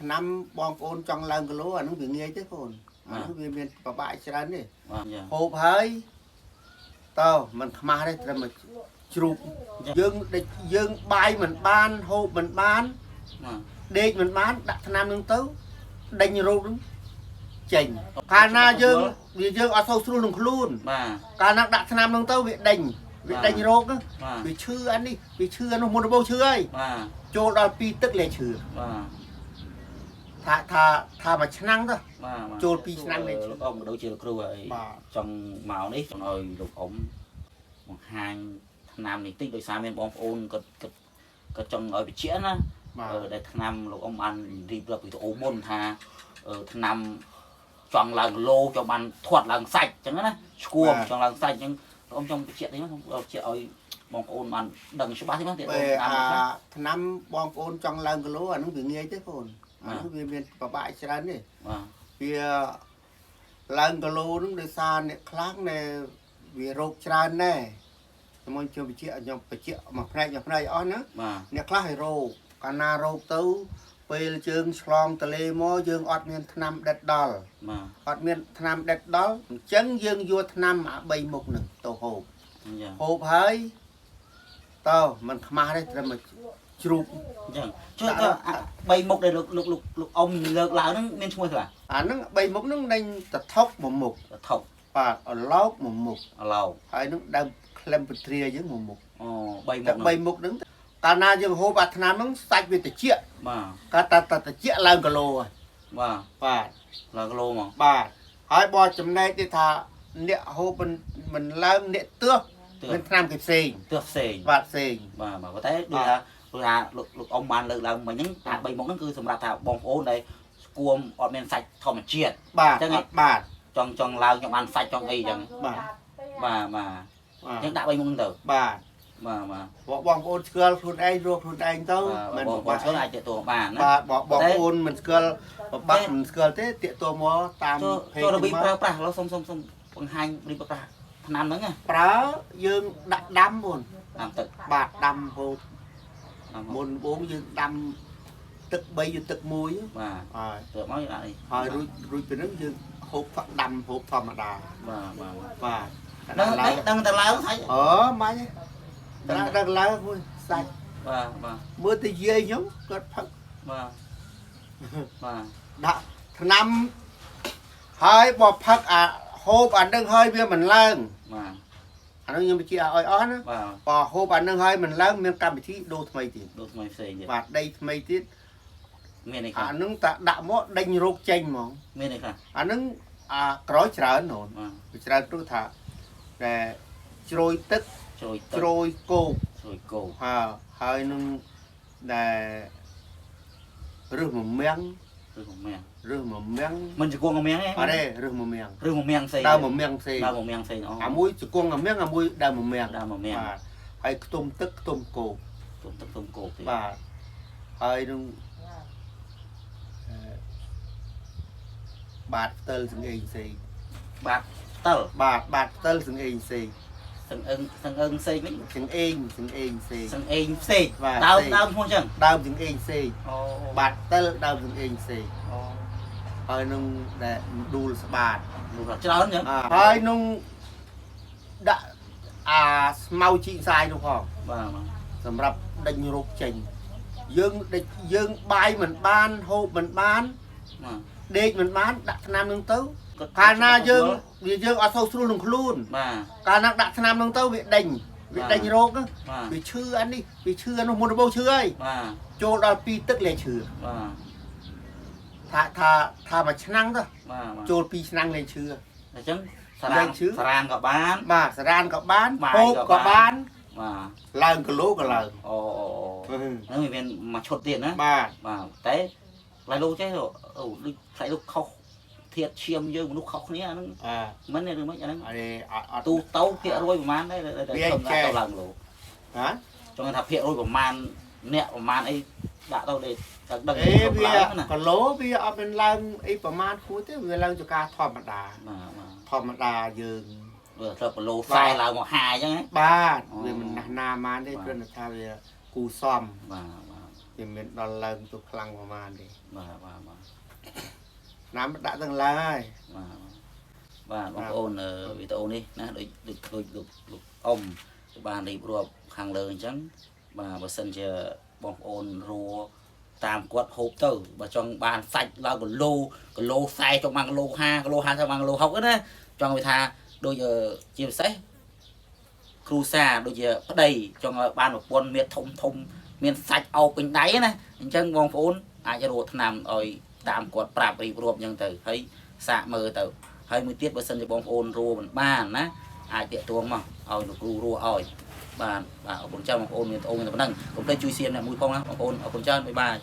ឆ្នាំបងប្អូនចង់ឡើងគីឡូអាហ្នឹងវាងាយទេបងអាហ្នឹងវាមានប្របាក់ច្រើនទេ បាទយ៉ា ហូបហើយតើมันខ្មាស់ទេត្រឹមតែជ្រូកយើងដេកយើងបាយមិនបានហូបមិនបាន បាទ ដេកមិនបានដាក់ថ្នាំនឹងទៅដេញរោគនឹងចេញកាលណាយើងវាយើងអត់សូវស្រួលនឹងខ្លួន បាទ កាលណាដាក់ថ្នាំនឹងទៅវាដេញវាដេញរោគហ្នឹង បាទ វាឈឺអានេះវាឈឺអានោះមុនដំបូងឈឺហើយ បាទ ចូលដល់ពីរទឹកលែងឈឺ បាទ ថាថាថាមួយឆ្នាំទៅ បាទបាទ ចូលពីរឆ្នាំលែងឈឺ លោកអ៊ំក៏ដូចជាលោកគ្រូហើយ បាទ ចង់មកនេះចង់ឲ្យលោកអ៊ំបង្ហាញឆ្នាំនេះតិចដោយសារមានបងប្អូនគាត់គាត់គាត់ចង់ឲ្យបញ្ជាក់ណា បាទ អឺដែលឆ្នាំលោកអ៊ំបានរៀបរាប់វីដេអូមុនថាអឺឆ្នាំចង់ឡើងគីឡូចង់បានធាត់ឡើងសាច់អញ្ចឹងណាឈួមចង់ឡើងសាច់អញ្ចឹងលោកអ៊ំចង់បញ្ជាក់តិចមកបញ្ជាក់ឲ្យបងប្អូនបានដឹងច្បាស់តិចមកទៀត ពេល តាម អា ខ្លះ ថ្នាំបងប្អូនចង់ឡើងគីឡូអានោះវាងាយទេបងអានោះវាមានប្របាក់ច្រើនទេ បាទ វាឡើងគីឡូហ្នឹងដោយសារអ្នកខ្លាំងណែវារោគច្រើនណែខ្ញុំមកជួយបញ្ជាក់ខ្ញុំបញ្ជាក់មួយផ្នែកមួយផ្នែកអស់ណា បាទ អ្នកខ្លះឲ្យរោគកាលណារោគទៅ ពេលជើងឆ្លងទលេមកយើងអត់មានថ្នាំដិតដល់ បាទ អត់មានថ្នាំដិតដល់អញ្ចឹងយើងយកថ្នាំអា3មុខហ្នឹងទៅហូប អញ្ចឹង ហូបហើយតើมันខ្មាស់ទេត្រឹមតែជ្រូក អញ្ចឹងជួយទៅអាបីមុខដែលលោកលោកលោកលោកអ៊ំលើកឡើងហ្នឹងមានឈ្មោះស្អី អាហ្នឹង3មុខហ្នឹងដេញតថុកមួយមុខ ខ្លះថុក បាទអឡោកមួយមុខ អឡោ ហើយនឹងដើមក្លឹមពទ្រាយើងមួយមុខ អូបីមុ តែ ខហ្នឹង 3មុខហ្នឹងកាលណាយើងហូបអាថ្នាំហ្នឹងសាច់វាត្រជាក់ បាទ កាលតាតាត្រជាក់ឡើងគីឡូហើយ បាទ បាទ ឡើងគីឡូមក បាទហើយបើចំណែកទៀតថាអ្នកហូបមិនមិនឡើងអ្នកទើស ទើស មានថ្នាំគេផ្សេង ទើសផ្សេង បាទផ្សេង បាទបាទប៉ុន្តែដូចថាដូចថាលោកលោកអ៊ំបានលើកឡើងមិញហ្នឹងថាបីមុខហ្នឹងគឺសម្រាប់ថាបងប្អូនដែលស្គួមអត់មានសាច់ធម្មជាតិ បាទ អញ្ចឹង អត់បាទ ចង់ចង់ឡើងចង់បានសាច់ចង់អីអញ្ចឹង បាទ បាទបាទ បាទ អញ្ចឹងដាក់បីមុខហ្នឹងទៅ បាទ បាទបាទ បងបងប្អូនស្គាល់ខ្លួនឯងរកខ្លួនឯងទៅ បាទបងប្អូនឆ្លអាចទាក់ទងបានណា បាទបងបងប្អូនមិនស្គាល់បបាក់មិនស្គាល់ទេតាកតមកតាម ចូល ផេក ចូលរបៀប មក ប្រើប្រាស់ឥឡូវសុំសុំសុំបង្ហាញរបៀបប្រើប្រាស់ថ្នាំហ្នឹងណា ប្រើយើងដាក់ដាំមុន តាមទឹក បាទដាំហូប តាម មុនដំបូងយើងដាំទឹក3ឬទឹក1 បាទ ហើយ ទៅមកយើងដាក់នេះ ហើយរួចរួចពីហ្នឹងយើងហូបដាំហូបធម្មតា បាទបាទ បាទ ដឹង ឡើង ដឹងតែឡើងសាច់ អឺម៉ាញ់ដឹងដឹងឡើងមួយសាច់ បាទបាទ មើលទៅយាយខ្ញុំគាត់ផឹក បាទបាទ ដាក់ថ្នាំហើយបើផឹកអាហូបអានឹងហើយវាមិនឡើង បាទ អានឹងខ្ញុំបញ្ជាក់ឲ្យអស់ណា បាទ បើហូបអានឹងហើយមិនឡើងមានកម្មវិធីដូរថ្មីទៀត ដូរថ្មីផ្សេងទៀត បាទដីថ្មីទៀត មានអីខ្លះ អានឹងតាដាក់មកដេញរោគចេញហ្មង មានអីខ្លះ អានឹងអាក្រោយច្រើនណូន បាទ វាច្រើនព្រោះថាតែជ្រោយទឹក ជ្រោយទឹក ជ្រោយគោក ជ្រោយគោ ហើយហើយនឹងដែលរឹសមមាំង ឬមមាំង រឹសមមាំង មិនជង្គង់មមាំងទេ អត់ទេរឹសមមាំង ឬមមាំងផ្សេង ដើមមមាំងផ្សេង ដើមមមាំងផ្សេងអូ អាមួយជង្គង់អាមាំងអាមួយដើមមមាំង ដើមមមាំង បាទហើយខ្ទុំទឹកខ្ទុំគោក ទុំទឹកទុំគោកទៀត បាទហើយនឹងអឺបាទផ្តិលសង្អេងផ្សេង បាទផ្តិល បាទបាទផ្តិលសង្អេងផ្សេង សឹងអឹងសឹងអឹងផ្សេងវិញ សង្អេងសង្អេងផ្សេង សឹងអេងផ្សេង បាទ ដើម ផ្សេង ដើមឈ្មោះអញ្ចឹង ដើមសង្អេងផ្សេង អូ បាទផ្តិលដើមសង្អេងផ្សេង អូ ហើយនឹងដែលដួលស្បាត លោកថាច្រើនអញ្ចឹង អាហើយនឹងដាក់អាស្មៅជីកសាយនោះផង បាទបាទ សម្រាប់ដេញរោគចេញយើងដេញយើងបាយមិនបានហូបមិនបាន បាទ ដេកមិនបានដាក់ថ្នាំនឹងទៅ គាត់ កាលណាយើងវាយើងអត់សូវស្រួលនឹងខ្លួន បាទ កាលណាដាក់ថ្នាំនឹងទៅវាដេញវាដេញរោគហ្នឹង បាទ វាឈឺអានេះវាឈឺអានោះមុនដំបូងឈឺហើយ បាទ ចូលដល់ពីរទឹកលែងឈឺ បាទ ថាថាថាមួយឆ្នាំទៅ បាទបាទ ចូលពីរឆ្នាំលែងឈឺ អញ្ចឹងសារាង លែងឈឺ សារាងក៏បាន បាទសរានក៏បាន បាយ ហូប ក៏ ក៏បាន បាទ ឡើងគីឡូក៏ឡើង អូអូអូហ្នឹងវាមានមួយឈុតទៀតណា បាទ បាទតែខ្លាយលោកចេះអូដូចខ្លាយលោកខុសធាតឈាមយើងមនុស្សខុសគ្នាអាហ្នឹង អា មិនទេឬមិនអាហ្នឹង អរេអត់អត់ ទូទៅភាគរយប្រហែលដែរដែល វា ខ្ញុំ ចេះ ដាក់ទៅឡើងលោក ហ៎ ចង់ថាភាគរយប្រហែលអ្នកប្រហែលអីដាក់ទៅដែលដឹង អេវា ឡើងណា គីឡូវាអត់មានឡើងអីប្រមាណគួរទេវាឡើងចការធម្មតា បាទបាទ ធម្មតាយើង វាធ្លាប់គីឡូខ្សែឡើងមកហាអញ្ចឹងណា បាទ អូ វាមិនណាស់ណាម៉ានទេ បាទ គ្រាន់តែថាវាគូសំ បាទបាទ វាមិនដល់ឡើងទៅខ្លាំងប្រហែលទេ បាទបាទបាទ ឆ្នាំដាក់ទាំងឡើងហើយ បាទបាទបងប្អូនវីដេអូនេះណាដូចដូចដូចលោកលោកអ៊ំបានរៀបរាប់ខាងលើអញ្ចឹងបាទបើសិនជាបងប្អូនរੂតាមគាត់ហូបទៅបើចង់បានសាច់ឡើងគីឡូគីឡូ40ចង់បានគីឡូ50គីឡូ50ចង់បានគីឡូ60ណាចង់វាថាដូចជាពិសេសគ្រូសាដូចជាប្តីចង់ឲ្យបានប្រពន្ធមានធំធំមានសាច់អោបពេញដៃណាអញ្ចឹងបងប្អូនអាចរੂថ្នាំឲ្យតាមគាត់ប្រាប់រៀបរាប់អញ្ចឹងទៅហើយសាកមើលទៅហើយមួយទៀតបើសិនជាបងប្អូនរੂមិនបានណាអាចតាក់ទងមកឲ្យលោកគ្រូរੂឲ្យបាទបាទអរគុណច្រើនបងប្អូនមានត្អូនមានតែប៉ុណ្្នឹងកុំភ្លេចជួយសៀមអ្នកមួយផងណាបងប្អូនអរគុណច្រើនបាយបាយ។